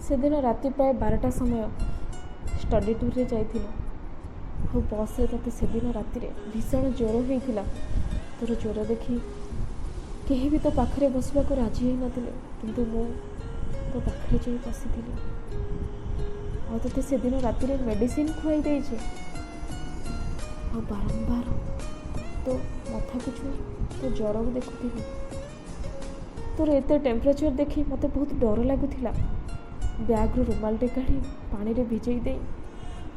ସେଦିନ ରାତି ପ୍ରାୟ 12ଟା ସମୟ ଷ୍ଟଡି ଟୁର୍ରେ ଯାଇଥିଲୁ। ଆଉ ବସ୍ରେ ତୋତେ ସେଦିନ ରାତିରେ ଭୀଷଣ ଜ୍ୱର ହେଇଥିଲା। ତୋର ଜ୍ୱର ଦେଖି କେହି ବି ତୋ ପାଖରେ ବସିବାକୁ ରାଜି ହେଇନଥିଲେ, କିନ୍ତୁ ମୁଁ ତୋ ପାଖରେ ଯାଇ ବସିଥିଲି। ଆଉ ତୋତେ ସେଦିନ ରାତିରେ ମେଡ଼ିସିନ ଖୁଆଇ ଦେଇଛି। ଆଉ ବାରମ୍ବାର ତୋ ମଥାକୁ ଛୁଇଁ ତୋ ଜ୍ୱରକୁ ଦେଖୁଥିଲି। ତୋର ଏତେ ଟେମ୍ପରେଚର୍ ଦେଖି ମୋତେ ବହୁତ ଡର ଲାଗୁଥିଲା। ବ୍ୟାଗ୍ରୁ ରୁମାଲଟେ କାଢ଼ି ପାଣିରେ ଭିଜେଇ ଦେଇ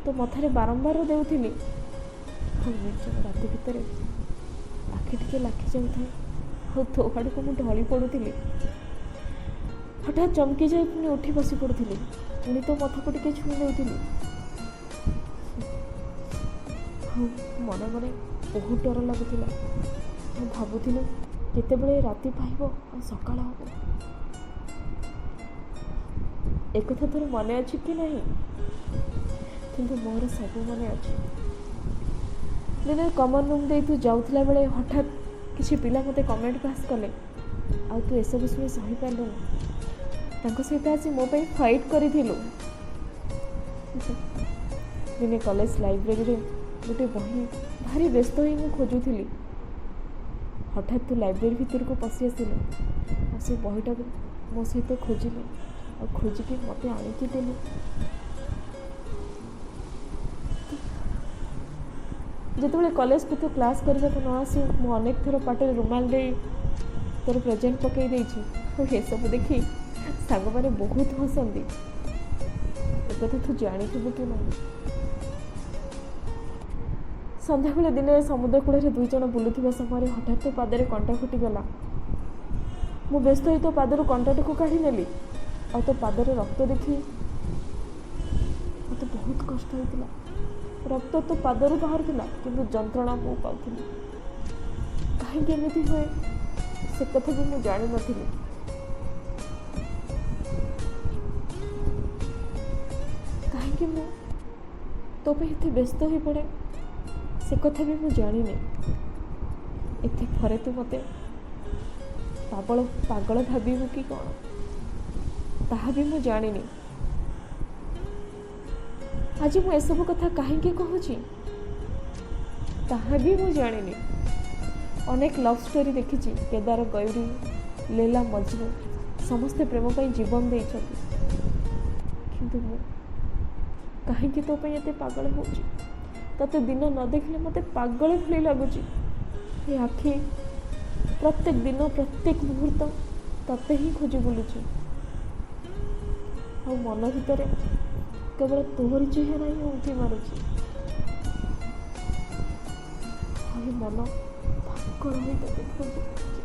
ତୋ ମଥାରେ ବାରମ୍ବାର ଦେଉଥିଲି। ଆଉ ନିର୍ଜନ ରାତି ଭିତରେ ଆଖି ଟିକେ ଲାଖି ଯାଉଥାଏ, ଆଉ ତୋ ଆଡ଼କୁ ମୁଁ ଢଳି ପଡ଼ୁଥିଲି। ହଠାତ୍ ଚମକି ଯାଇ ପୁଣି ଉଠି ବସି ପଡ଼ୁଥିଲି, ପୁଣି ତୋ ମଥାକୁ ଟିକେ ଛୁଇଁ ଦେଉଥିଲି। ଆଉ ମନେ ମନେ ବହୁତ ଡର ଲାଗୁଥିଲା। ମୁଁ ଭାବୁଥିଲି କେତେବେଳେ ରାତି ପାହିବ ଆଉ ସକାଳ ହେବ। ଏକଥା ତୋର ମନେ ଅଛି କି ନାହିଁ, କିନ୍ତୁ ମୋର ସବୁ ମନେ ଅଛି। ଦିନେ କମନ୍ ରୁମ୍ ଦେଇ ତୁ ଯାଉଥିଲା ବେଳେ ହଠାତ୍ କିଛି ପିଲା ମୋତେ କମେଣ୍ଟ ପାସ୍ କଲେ। ଆଉ ତୁ ଏସବୁ ଶୁଣି ସହିପାରିଲୁନି, ତାଙ୍କ ସହିତ ଆସି ମୋ ପାଇଁ ଫାଇଟ୍ କରିଥିଲୁ। ଦିନେ କଲେଜ ଲାଇବ୍ରେରୀରେ ଗୋଟେ ବହି ଭାରି ବ୍ୟସ୍ତ ହୋଇ ମୁଁ ଖୋଜୁଥିଲି। ହଠାତ୍ ତୁ ଲାଇବ୍ରେରୀ ଭିତରକୁ ପଶି ଆସିଲୁ ଆଉ ସେ ବହିଟାକୁ ମୋ ସହିତ ଖୋଜିଲୁ, ଆଉ ଖୋଜିକି ମୋତେ ଆଣିକି ଦେଲୁ। ଯେତେବେଳେ କଲେଜକୁ ତୁ କ୍ଲାସ୍ କରିବାକୁ ନ ଆସୁ, ମୁଁ ଅନେକ ଥର ପାଟରେ ରୁମାଲ ଦେଇ ତୋର ପ୍ରେଜେଣ୍ଟ ପକାଇ ଦେଇଛି। ଆଉ ଏସବୁ ଦେଖି ସାଙ୍ଗମାନେ ବହୁତ ହସନ୍ତି। ଏକଥା ତୁ ଜାଣିଥିବୁ କି ନାହିଁ। ସନ୍ଧ୍ୟାବେଳେ ଦିନେ ସମୁଦ୍ର କୂଳରେ 2 ଜଣ ବୁଲୁଥିବା ସମୟରେ ହଠାତ୍ ତୋ ପାଦରେ କଣ୍ଟା ଫୁଟିଗଲା। ମୁଁ ବ୍ୟସ୍ତ ହୋଇ ତୋ ପାଦରୁ କଣ୍ଟାଟିକୁ କାଢ଼ି ନେଲି। ଆଉ ତୋ ପାଦରେ ରକ୍ତ ଦେଖି ମୋତେ ବହୁତ କଷ୍ଟ ହେଇଥିଲା। ରକ୍ତ ତୋ ପାଦରୁ ବାହାରୁଥିଲା, କିନ୍ତୁ ଯନ୍ତ୍ରଣା ମୁଁ ପାଉଥିଲି। କାହିଁକି ଏମିତି ହୁଏ ସେ କଥା ବି ମୁଁ ଜାଣିନଥିଲି। କାହିଁକି ମୁଁ ତୋ ପାଇଁ ଏତେ ବ୍ୟସ୍ତ ହୋଇପଡ଼େ ସେ କଥା ବି ମୁଁ ଜାଣିନି। ଏତେ ପରେ ତୁ ମୋତେ ପାଗଳ ଭାବିବୁ କି କ'ଣ, ତାହା ବି ମୁଁ ଜାଣିନି। ଆଜି ମୁଁ ଏସବୁ କଥା କାହିଁକି କହୁଛି ତାହା ବି ମୁଁ ଜାଣିନି। ଅନେକ ଲଭ୍ ଷ୍ଟୋରି ଦେଖିଛି, କେଦାର ଗୌରୀ, ଲେଲା ମଜନୁ, ସମସ୍ତେ ପ୍ରେମ ପାଇଁ ଜୀବନ ଦେଇଛନ୍ତି। କିନ୍ତୁ ମୁଁ କାହିଁକି ତୋ ପାଇଁ ଏତେ ପାଗଳ ହେଉଛି? ତୋତେ ଦିନ ନ ଦେଖିଲେ ମୋତେ ପାଗଳ ଭଳି ଲାଗୁଛି। ଏ ଆଖି ପ୍ରତ୍ୟେକ ଦିନ ପ୍ରତ୍ୟେକ ମୁହୂର୍ତ୍ତ ତତେ ହିଁ ଖୋଜି ବୁଲୁଛି। ଆଉ ମନ ଭିତରେ କେବଳ ତୋରି ଚେହେରା ହିଁ ଉଙ୍କି ମାରୁଛି। ଆଉ ଏ ମନ ପାଗଳ ହୋଇ ତତେ ଖୋଜି ବୁଲୁଛି।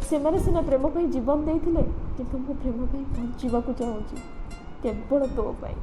ସେମାନେ ସିନା ପ୍ରେମ ପାଇଁ ଜୀବନ ଦେଇଥିଲେ, କିନ୍ତୁ ମୁଁ ପ୍ରେମ ପାଇଁ ବଞ୍ଚିବାକୁ ଚାହୁଁଛି, କେବଳ ତୋ ପାଇଁ।